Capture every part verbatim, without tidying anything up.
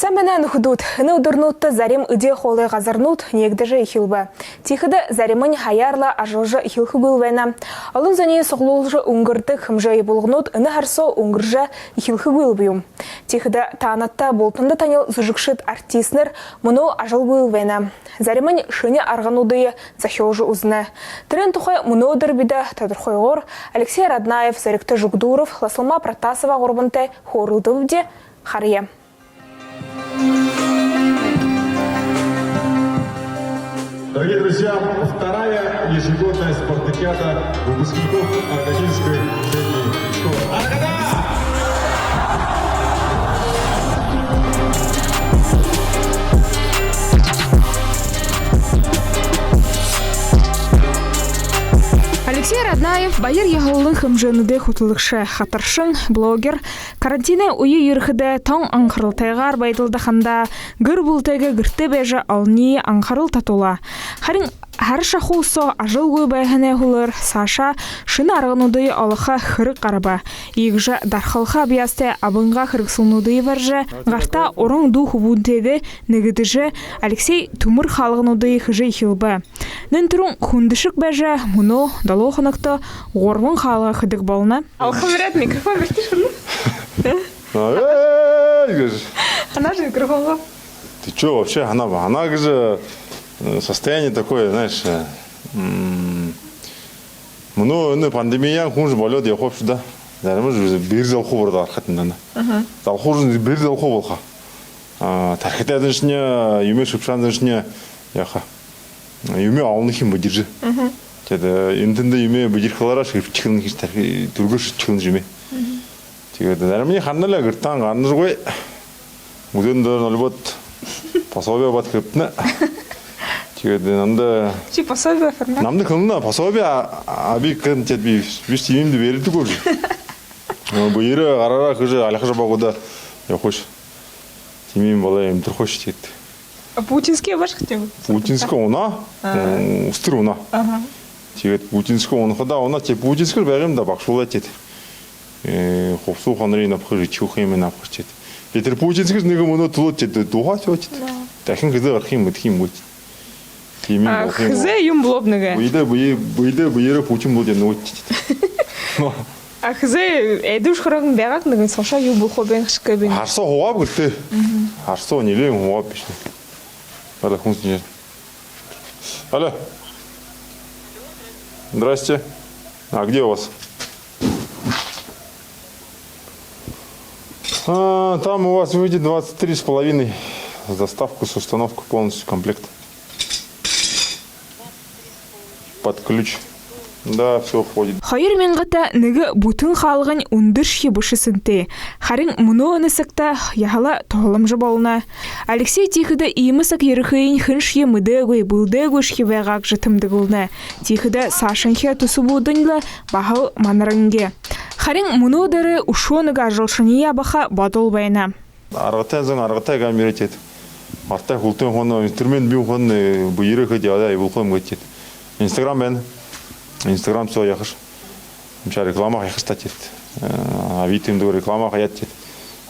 Сайн байна, нүхэдүүд! Энэ үдэрнүүдтэ зарим эдеэ хоолой газарнууд нээгдэжэ эхилбэ. Тиихэдэ заримань һаяар лэ ажаллажа эхилхэгүйл байна. Олон зониие суглуулжа үнгэргэдэг хэмжээ ябуулганууд энэ һара соо үнгэржэ эхилхэгүйл бии юм. Тиихэдэ таанадта бултанда танил зүжэгшэд, артистнар мүнөө ажалгүй байна. Заримань шэнэ аргануудые зохёожо үзэнэ. Тэрээн тухай мүнөөдэр бидэ тодорхойгоор Алексей Раднаев, Зоригто Жугдуров, Ласалма Протасова гурбантай хөөрэлдэбэбди. Харая. Дорогие друзья, вторая ежегодная спартакиада выпускников Аргадинской средней школы. Аргада! Алексей Раднаев баяр ёһололой хэмжээнүүдэй хүтэлэгшэ, хатаршан, блогер. Карантинай үе ерэхэдэ тон анхаралтайгаар байдалда хандаа, гэр бүлэтэйгээ гэртээ байжа, олониие анхарал татуулаа. Харин һара шахуу соо ажалгүй байһанай һүүлээр саашаа шэнэ аргануудые олохо хэрэг гараба. Иигэжэ дархалха абьяастай абынгаа хэрэгсэлнүүдые барижа, гартаа уран дүү хүбүүнтэйгээ нэгэдэжэ, Алексей түмэр хаалгануудые хэжэ эхилбэ. Нэн түрүүн хүндэшэг байжа, мүнөө долоо хоногто гурбан хаалга хэдэг болоно. Алхам вряд микрофон бэртэ шүрнэ. Эй, гэжэ. Ханаа жэ микрофон бэ? Ты чё вообще, ханаа ба? Ханаа гэжэ, э, состояние такое, знаешь, э, м, мүнөө энэ пандемияан хүн жэ болёод ябаха бшуу даа. Зарим жэ бэри залхуу бурда гарахат энэ даа. Мгм. Залхуу жэ бэри залхуу болохо. А, тархитайзашни, юумэ шэбшээнзашни яаха. Юумэ олоно хим бэдэржэ. Мгм. Тиигээд, э, эндэндэ юумэ бэдэрхэ лэ араа шэбшэхэ лэ хиш тархи, түргөө шэбшэхэ лэ юумэ. Мгм. Тиигээд заримань харанал гэртээ гаранашьегүй. Үдэн доро ноль бод пособие абаад хэбтэнэ. Тиигээд намда... Ши пособие абаабши? Намда хэлэнэ, пособие а-, абыт гэн, тиигээд би, би тиимэ юумэндэ бэридэггүй жэ. Нөө, бэеэрээ, гараараа хэжэ, альхажа бага удаа ябахаш. Тиимэ юумэ болоо, эмтэрхэш, тиигээд. А путинский бэшэ гү тиимэ? Путинский унаа. А. М, үстэр унаа. Аха. Тиигээд путинский унахадаа унаа, тиигээд путинский байгаа юм даа, багшуулаа, тиигээд. Э, хубсаһа хонорые абаха, жэшүүхэ юумэ абаха, тиигээд. Тиигээд тэрэ путинский нэгэ мүнөө түлөө, тиигээд дууһаа, тиигээд. Да. Дахин хэзээ гараха юм, мэдэхэ юм гү, тиигээд. Тиимэ юумэ... А болохо юм гү? Хэзээ юумэ болооб нэгэ? Бэедээ, бэе-, бэедээ, бэеэрээ путин болоод ябана гү, тиигээд. А хэзээ эдэ үшхэрэгэн байгааг, нэгэ сошо юу болохо бэ, хэшэхэ бэ? Һара соо һуугааб гэртээ. Мгм. Һара соо нилээн һуугааб бэшэ. Алло, хүн сэнжэ. Алло. Здрасте. А где у вас? А, там у вас выйдет двадцать три с половиной. Доставка с установкой, полностью комплект. Под ключ. Да, всё входит. Хоёр мянгата нэгэ бүтэн хаалгань үндэршье бэшэ сэнтэй. Харин мүнөө энэ сагта яһала туһаламжа болоно. Алексей тиихэдэ иимэ саг ерэхыень хэншье мэдээгүй, бэлдээгүйшье байгаа гэжэ тэмдэглэнэ. Тиихэдэ саашанхи түсэбүүдынь лэ баһал манарынги. Харин мүнөөдэрөө үшөө нэгэ ажалшание абаха бодол байна. Аргатай зон аргатай гамирэ тиигээд. Аргатай хүлтэй хүн, инструмент бии хүн, э, бэеэрээ хэжэ ябуулха юм гээд тиигээд. Instagram байна. Instagram соо яахаш. Эмшэ реклама хаяхаш тиигээд. Э, Авито юумэ дээрэ реклама хаяад тиигээд.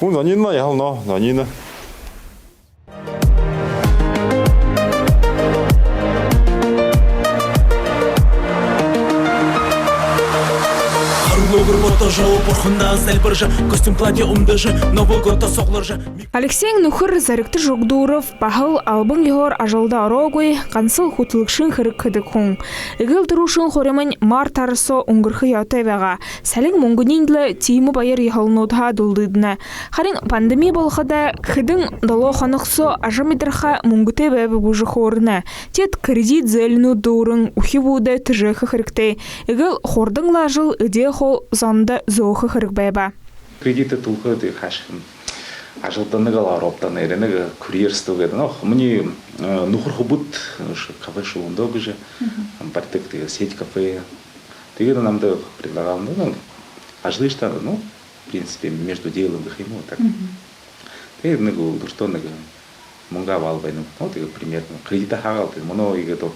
Хүн зонинна, яһала нөө, зонинна. Харин үгэр бодожо, бурхандаа зальбаржа, костюм платье үмдэжэ, Новый годто сугларжа. Алексейн нүхэр Зоригто Жугдуров баһал албан ёһоор ажалда ороогүй, гансал хүтэлэгшын хэрэг хэдэг хүн. Эгээл түрүүшын хуримань март һара соо үнгэрхэ ёһотой байгаа. Салин мүнгэниинь лэ тиимэ баяр ёһололнуудһаа дулдыдана. Харин пандеми болоходо хэдэн долоо хоног соо ажамидарха мүнгэтэй байба гэжэ хөөрэнэ. Тиигээд кредит зээлнүүд дүүрэн, үхибүүдээ тэжээхэ хэрэгтэй. Эгээл хурдан лэ ажал, эдеэ хоол зондо зөөхэ хэрэг байба. Кредитэ түлэхэдэ хашхин. Ажалдаа нэгэл оробтоо, нэгэ курьерство гэдэг. Ну, минии, э, нүхэр хүбүүд, э, ш-, кафе шүүндөө гэжэ, мгм, барьдаг, тиигээд сеть кафе. Тиигээд намда предлагалнэ, ну, ажалыш даа, ну, в принципе, между делом гэхэ юм гү, так. Мгм. Тиигээд нэгэ үдэртөө нэгэ мүнгэ абаал байна. Ну, тиигээд примерно кредитэ хаагаал, тиигээд мүнөө иигээд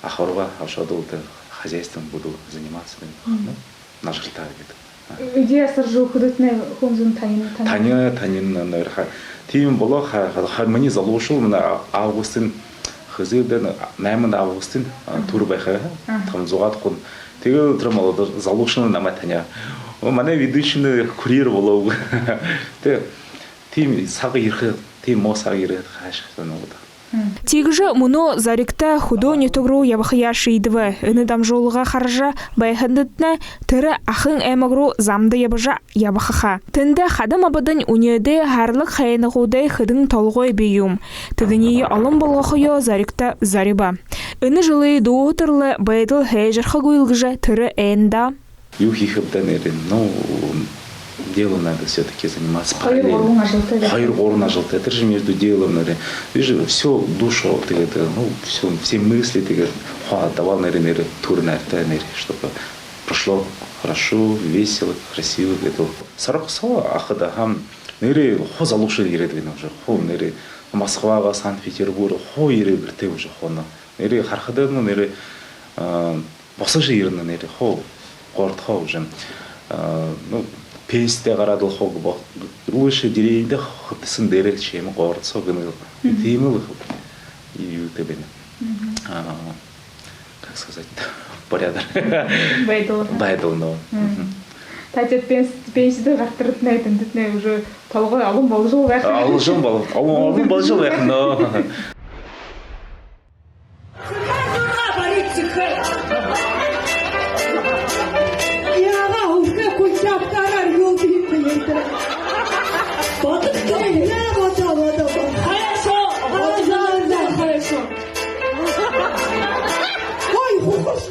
ахаургаа абашоод лэ, тиигээд хозяйством буду заниматься, тиигээд, мгм, ну, нажартаа гэдэг. Эдеэ асаржа үгэхэдэтнай хүн зон танина, танина. Танина, танина, наверное. Тиимэ болоо ха, ха, ха, минии залуушуул, манай августын, хэзээ даа, найман августын, а, түр байха. Аха. Тон зугаадахи хүн. Тиигээл тэрэ молодо залуушуул намайе таняа. О, манай ведущий курьер болоо. Тэ, тиимэ саг ерэхэ, тиимэ муу саг ерэхэ хаш һанаа гүт. Тиигэжэ мүнөө Зоригто хүдөө нютаг руу ябахаяа шиидэбэ. Энэ дамжуулга хаража байхадатнай тэрэ Ахын аймаг руу замда ябажа ябаха ха. Тэндэ хадам абадань үнеэдэй һаарлаг хайнагуудай хэдэн толгой бии юм. Тэдэниие олон болгохоёо Зоригто зорибо. Энэ жэлэй дүүһэтэр лэ байдал һайжархагүйл гэжэ тэрэ айна даа. Юу хэхэб даа, нээрээ, ну, делом надо всё-таки заниматься. Хоёр, параллельно. Гурбан ажалтай. Хоёр, гурбан ажалтай. Тэрэ же между делом, нээрээ. Видишь, всё душу, тиигээд, ну, всё, все мысли, тиигээд, хуу отдавал, нээрээ, нээрээ, түрэ найртай, нээрээ, чтобы прошло хорошо, весело, красиво гэдэг. Сорок соо ахада хам, нээрээ, хуу залуушуул ерээд байна уже. Хуу, нээрээ, Москвагаа, Санкт-Петербург, хуу ерээ гэртээ уже хуу, ну. Нээрээ харахада, ну, нээрээ, а, босожо ерэнэ, нээрээ, хуу городһоо уже. А, ну, пенсидэ гараад лэ хуу бо-, лучше деревнидэ хэбтэһэн дээрэ, чем город соо гэнэ. Тиимэл юутэй байна. А, как сказать, порядок. Байдал. Байдал, ну. Та тиигээд пенс-, пенсидэ гаратарнай, тэндэтнай уже толгой олон боложол байха. Олон бол-, олон, олон боложол байха, но. Хорошо.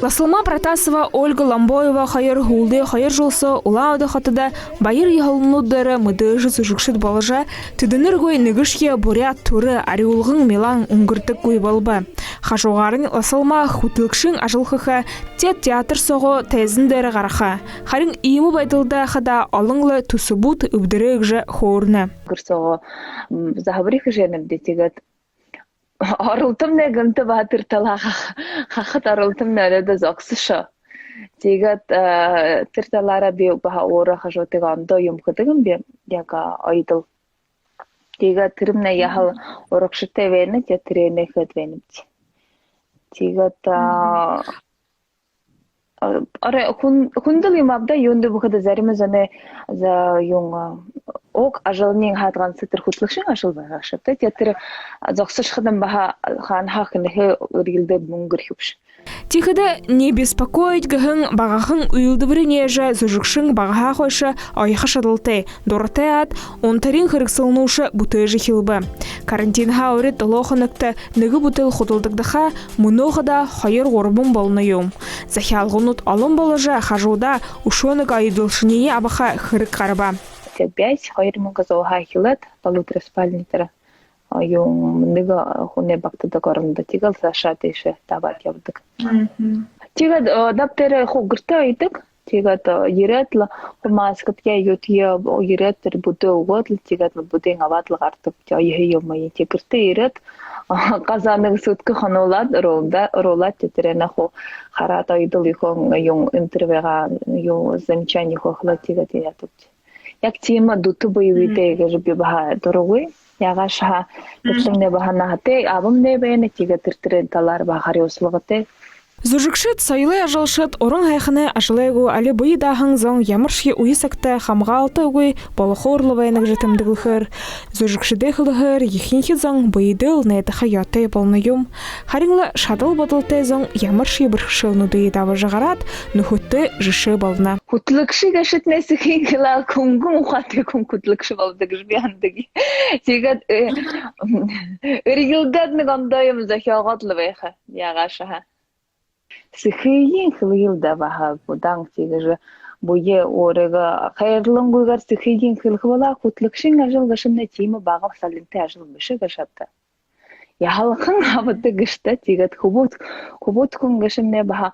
Ласалма Протасова, Ольга Ломбоева хоёр һүүлдэ хоёр жэл соо Улаан-Үдэ хотодо баяр ёһололнууд дээрэ мэдээжэ зүжэгшэд боложо, тэдэнэргүй нэгэшье буряад түрэ, арюулган милаан үнгэрдэггүй болбо. Хажуугаарнь Ласалма хүтэлэгшын ажал хэхэ, те-, театр соогоо тайзан дээрэ гараха. Харин иимэ байдалда хадаа олон лэ түсэбүүд эбдэрээ гэжэ хөөрэнэ. Гэр соогоо, м, заһабари хэжэнэбди, тиигээд оролтомнай гэнтэ баһа тэрэ талаа хах-, хахад оролтомнай оройдоо зогсошоо. Тиигээд, э, тэрэ талаараа би баһа өөрөө хажуудаа ондоо юумэ хэдэг юм би, яг, а, оёдол. Тиигээд тэрэмнай яһала урагшатай байна, тиигээд тэрэнээ хэдэг байнабди. Тиигээд, а, а, арай хүн-, хүндэл юм ааб даа, юундэб гэхэдэ, зарима зоной за-, юун, а, уг ажалынь хадаа ганса тэрэ хүтэлэгшын ажал байгаа шаб даа. Тиигээд тэрэ зогсошоходонь баһа хаанаһаа хэнэйхээ эрьелдээд мүнгэ эрхибшэ. Тиихэдэ «Не беспокоить» гэһэн багахан үйлэдбэри нээжэ, зүжэгшэн багаһаа хойшо оёхо шадалтай, дуратай аад, унтарин хэрэгсэлнүүдые бүтээжэ эхилбэ. Карантинһаа урид долоо хоногто нэгэ бүтээл худалдагдаха, мүнөө хадаа хоёр-гурбан болоно юм. Захяалганууд олон боложо, хажуудаа үшөө нэгэ оёдолшониие абаха хэрэг гараба. Тиигээд бяс хоёр мянга зууһаа эхилээд, полутораспальный тэрэ, а, юун, нэгэ, а, хүнэй багтадаг орондо. Тиигээл саашаа тиишээ дабаад ябадаг. Тиигээд, а, даб дээрээ хуу гэртээ оёдог. Тиигээд, а, ерээд лэ хуу маскатаяа, юутэеэ, а, ерээд тэрэ бүдөө үгөөд лэ, тиигээд лэ бүдыень абаад лэ гарадаг. Тиигээд оёһон юумыень, тиигээд гэртээ ерээд, а, газаа нэгэ сутка хонуулаад, оруулда-, оруулаад, тиигээд тэрэнээ хуу хараад, оёдол юухэн, юун, интервьюгаа, юун, замечание хэхэлээ, тиигээд яадаг. Яг тиимэ дүтэ бэе бэетэй гэжэ би баһа дурагүй. Яагаашье һаа, эдлэгнай баһа наһатай, абамнай байна, тиигээд тэрэ, тэрэн талаар баһа харюусалгатай. Зүжэгшэд, соёлой ажалшад, уран һайханай ажалай гү, али бэе дааһан зон ямаршье үе сагта хамгаалтагүй болохоор лэ байна гэжэ тэмдэглэхээр, зүжэгшэдэй хэлэһээр, ехэнхи зон бэедээ лэ найдаха ёһотой болоно юм. Харин лэ шадал бодолтой зон ямаршье бэрхшээлнүүдые дабажа гараад, нүхэдтэ жэшээ болоно. Хүтэлэгшэ гээшэтнай сэхынь хэлээ, хүнгэн ухаатай хүн хүтэлэгшэ болодог гэжэ би һанадаг. Тиигээд, э, эрьелдээд нэгэ ондоо юумэ зохёогоод лэ байха. Яагаашье һаа, сэхыень хэлэел даа баһа, будаан тиигэжэ бэе өөрыгөө хайрлангүйгөөр сэхыень хэлэхэ болоо, хүтэлэгшын ажал гээшэмнай тиимэ бага салинтай ажал бэшэ гээшэ ааб даа. Яһалхан абадаг гээшэ даа, тиигээд хүбүүд, хүбүүд хүн гээшэмнай баһа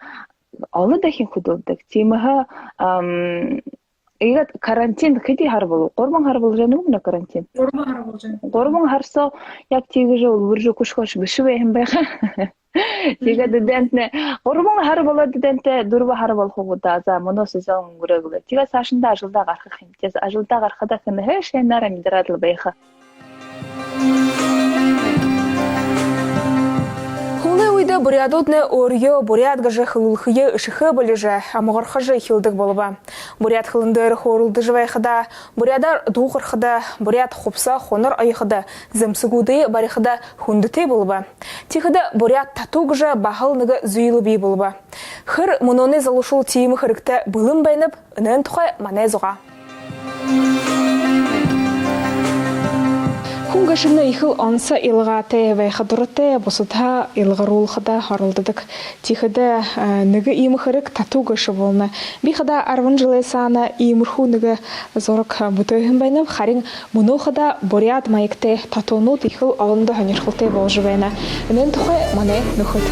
олон дахин хүдэлдэг. Тиимэһээ, ам, Иигээд карантин хэды һара болоо? Гурбан һара болжо байна гү, мүнөө карантин? Гурбан һара болжо байна. Гурбан һара соо яг тиигэжэ үлбэржэ, хүшхөөшэ гэшэ байһан байха. Тиигээд эдээнтнай гурбан һара болоод, эдээнтнай дүрбэ һара болохо гү даа. За, мүнөө сезон үнгэрөө гэлэй. Тиигээд саашандаа ажалдаа гараха юм. Тиигээд ажалдаа гарахада хэнһээшье һайнаар амидараад лэ байха. Һүүлэй үедэ буряадууднай өөрыгөө буряад гэжэ хэлүүлхэеэ эшэхэ болижо, амгархажа эхилдэг болобо. Буряад хэлэн дээрэ хөөрэлдэжэ байхада, буряадаар дуугархада, буряад хубсаһа хунар оёходо, зэмсэгүүдые барихада хүндэтэй болобо. Тиихэдэ буряад тату гэжэ баһал нэгэ зүйл бии болобо. Хэр мүнөөнэй залуушуул тиимэ хэрэгтэ бэлэн байнаб, энээн тухай манай зугаа. Хүн гээшэмнай ехэл онсо илгаатай байха дуратай, бусадһаа илгаруулхада оролдодог. Тиихэдэ, э, нэгэ иимэ хэрэг тату гээшэ болоно. Би хадаа арбан жэлэй саана иимэрхүү нэгэ зураг бүтээһэн байнаб, харин мүнөө хадаа буряад маягтай татунууд ехэл олондо һонирхолтой болжо байна. Энээн тухай манай нүхэд.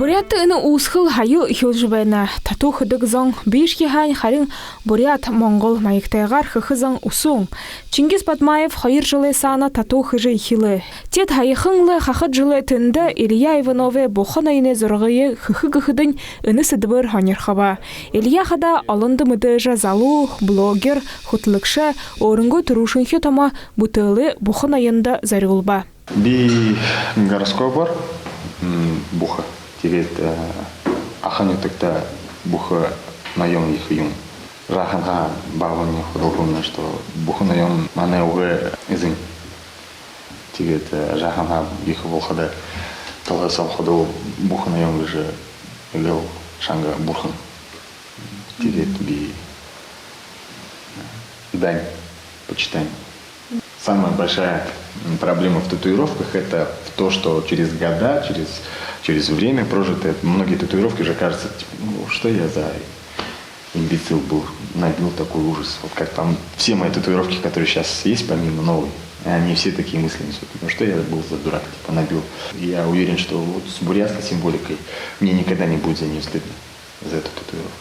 Буряадта энэ үүсхэл һая эхилжэ байна. Тату хэдэг зон бишье һаань, харин буряад-монгол маягтайгаар хэхэ зон үсөөн. Чингис Бадмаев хоёр жэлэй саана тату хэжэ эхилээ. Теэд һаяхан лэ хахад жэлээ тэндэ Илья Ивановай Буха ноёной зурагые хэхэ гэхэдэнь, энэ сэдэбээр һонирхобо. Илья хадаа олондо мэдээжэ залуу, блогер, хүтэлэгшэ, өөрынгөө түрүүшынхиеэ томо бүтээлээ Буха ноёндо зорюулба. Би гороскопоор, м, Буха. Тиигээд, э, Аха нютагта Буха ноён ехэ юм. Жаахан баабаймни худалдаа һэн, что Буха ноён манай үгы эзэн. Тиигээд, э, жаахан ехэ болоходо, толгой соо болоходо Буха ноён гэжэ эгээл шанга бурхан. Тиигээд би дань почитания. Самая большая, м, проблема в татуировках — это то, что через года, через, через время прожитое, многие татуировки уже кажутся, типа: «Ну, что я за имбецил был, набил такой ужас». Вот как там все мои татуировки, которые сейчас есть, помимо новой, они все такие мысли несут: «Ну, что я был за дурак, типа, набил?» Я уверен, что вот с бурятской символикой мне никогда не будет за неё стыдно, за эту татуировку.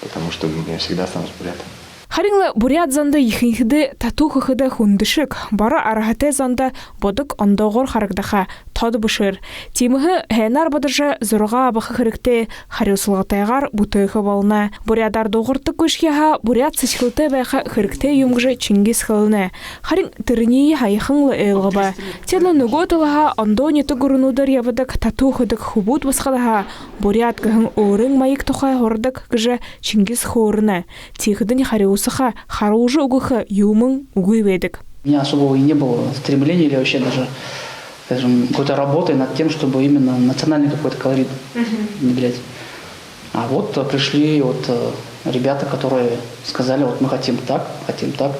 Потому что я всегда останусь бурятом. Харин лэ буряад зондо ехэнхидээ тату хэхэдэ хүндэшэг, боро арһатай зондо бодог ондоогоор харагдаха, тод бэшээр. Тиимэһээ һайнаар бодожо зураг абаха хэрэгтэй, харюусалгатайгаар бүтээхэ болоно. Буряадаар дуугардаггүйшье һаа, буряад сэдьхэлтэй байха хэрэгтэй юм гэжэ Чингис хэлэнэ. Харин тэрэниие һаяхан лэ ойлгобо. Тиигээд лэ нүгөө талаһаа ондоо нютаг гүрэнүүдээр ябадаг, тату хэдэг хүбүүд басагадһаа буряад гэһэн өөрын маяг тухай һурадаг гэжэ Чингис хөөрэнэ. Тиихэдэнь харюусаха, харюусажа үгэхэ юумэн үгы байдаг. У меня особого и не было стремления или вообще даже, скажем, какой-то работы над тем, чтобы именно национальный какой-то колорит внедрять. А вот, э, пришли вот, э, ребята, которые сказали: «Вот мы хотим так, хотим так».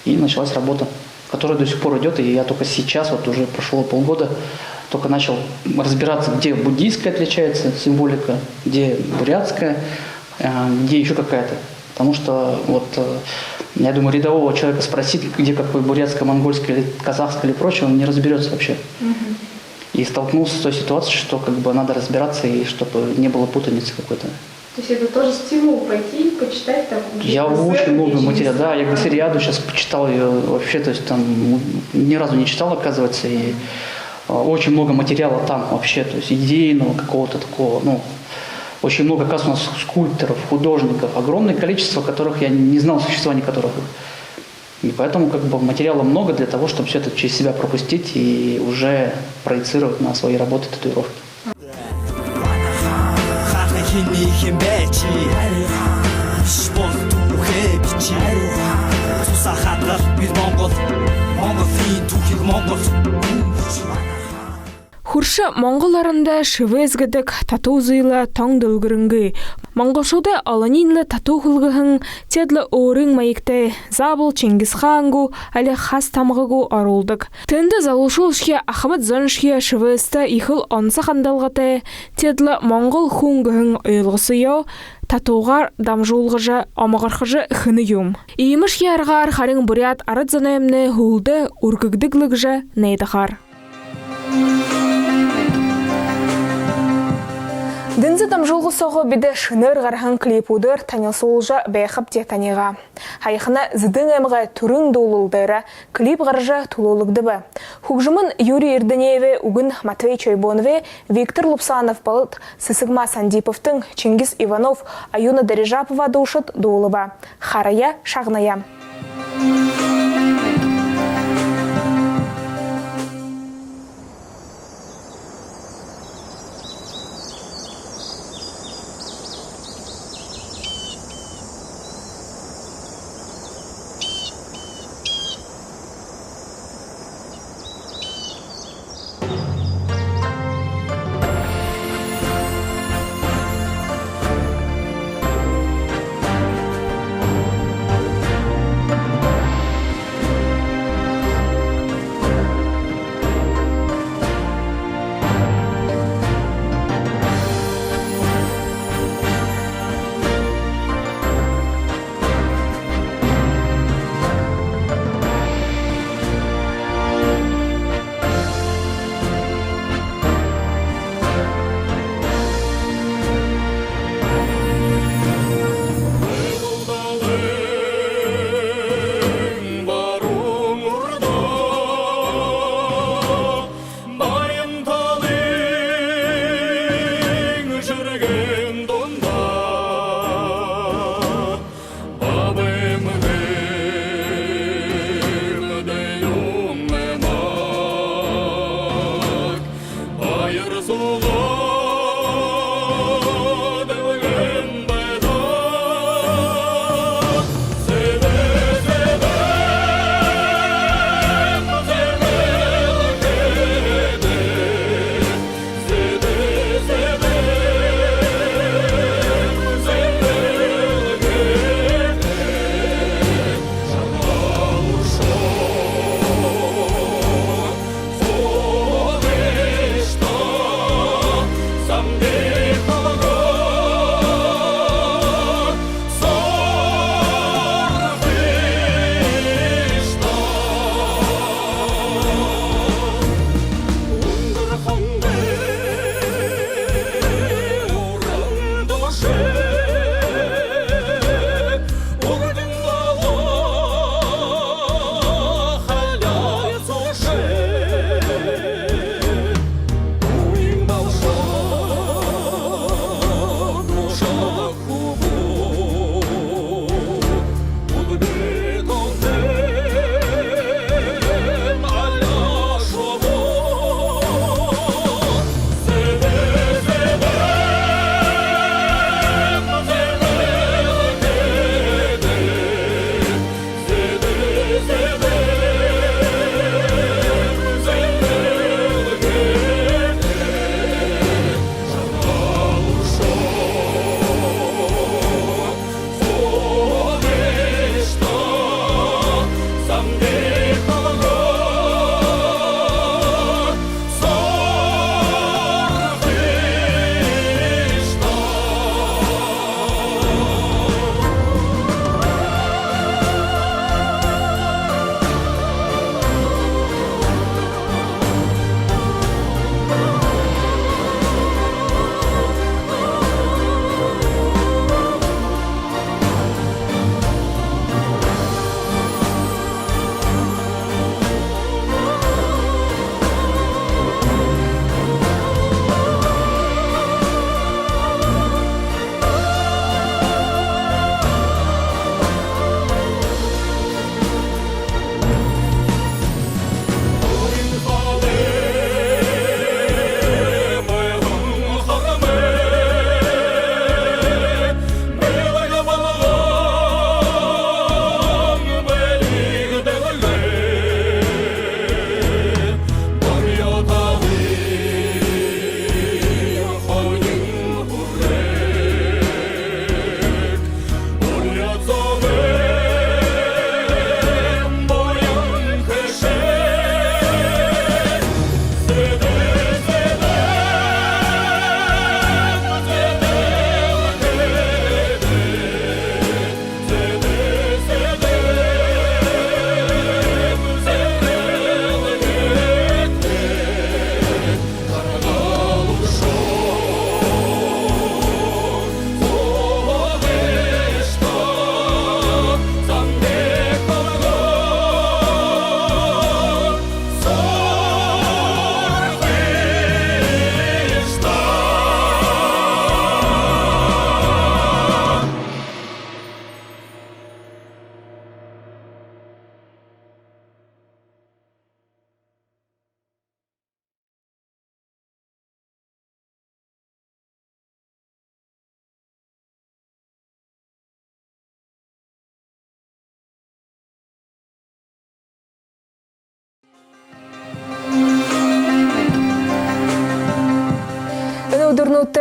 И началась работа, которая до сих пор идёт, и я только сейчас, вот уже прошло полгода, только начал разбираться, где буддийская отличается символика, где бурятская, э, где ещё какая-то. Потому что вот, э, я думаю, рядового человека спросить, где какой бурятская, монгольская или казахская или прочее, он не разберётся вообще. И столкнулся с той ситуацией, что как бы надо разбираться, и чтобы не было путаницы какой-то. То есть это тоже стимул пойти, почитать там. Я очень много материала, да, я Гасериаду сейчас почитал её вообще, то есть там ни разу не читал, оказывается, и, а, очень много материала там вообще, то есть идейного какого-то такого, ну, очень много, оказывается, у нас скульпторов, художников, огромное количество, которых я не знал, о существовании которых. И поэтому как бы материала много для того, чтобы всё это через себя пропустить и уже проецировать на свои работы, татуировки. Хүршэ Монгол орондо шэбээс гэдэг татуу зүйл тон дэлгэрэнгүй. Монголшуудай олониинь лэ татуу хэлгэһэн, теэд лэ өөрын маягтай, заабол Чингис хаан гү, али хас тамга гү оруулдаг. Тэндэ залуушуулшье, ахамад зоншье шэбээстэ ехэл онсо хандалгатай, теэд лэ монгол хүн гэһэн ойлгосоёо татуугаар дамжуулгажа, омогорхожо эхинэ юм. Иимэшье аргаар харин буряад арад зоноймнай һүлдэ үргэгдэг лэ гэжэ найдахаар. Дэнзэ дамжуулга соогоо бидэ шэнээр гараһан клипүүдээр танилсуулжа байхабди таниие. Һаяхана Зэдын аймагай түрын дуулал дээрэ клип гаража түлөөлэгдэбэ. Хүгжэмынь Юрий Ирдынеевэй, үгэнь Матвей Чойбоновой, Виктор Лубсанов болод Сэсэгма Сандиповтан, Чингис Иванов, Аюна Дарижапова дуушад дуулаба. Харая, шагная.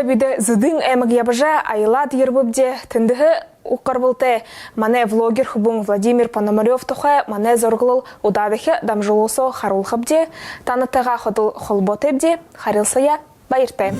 Бидэ Зэдын аймаг ябажа, аялаад ерэбэбди. Тэндэһээ уг гарбалтай манай влогер хүбүүн Владимир Пономарёв тухай манай зураглал удаадахи дамжуулга соо харуулхабди. Танартайгаа ходол холбоотойбди. Харилсая. Баяртай.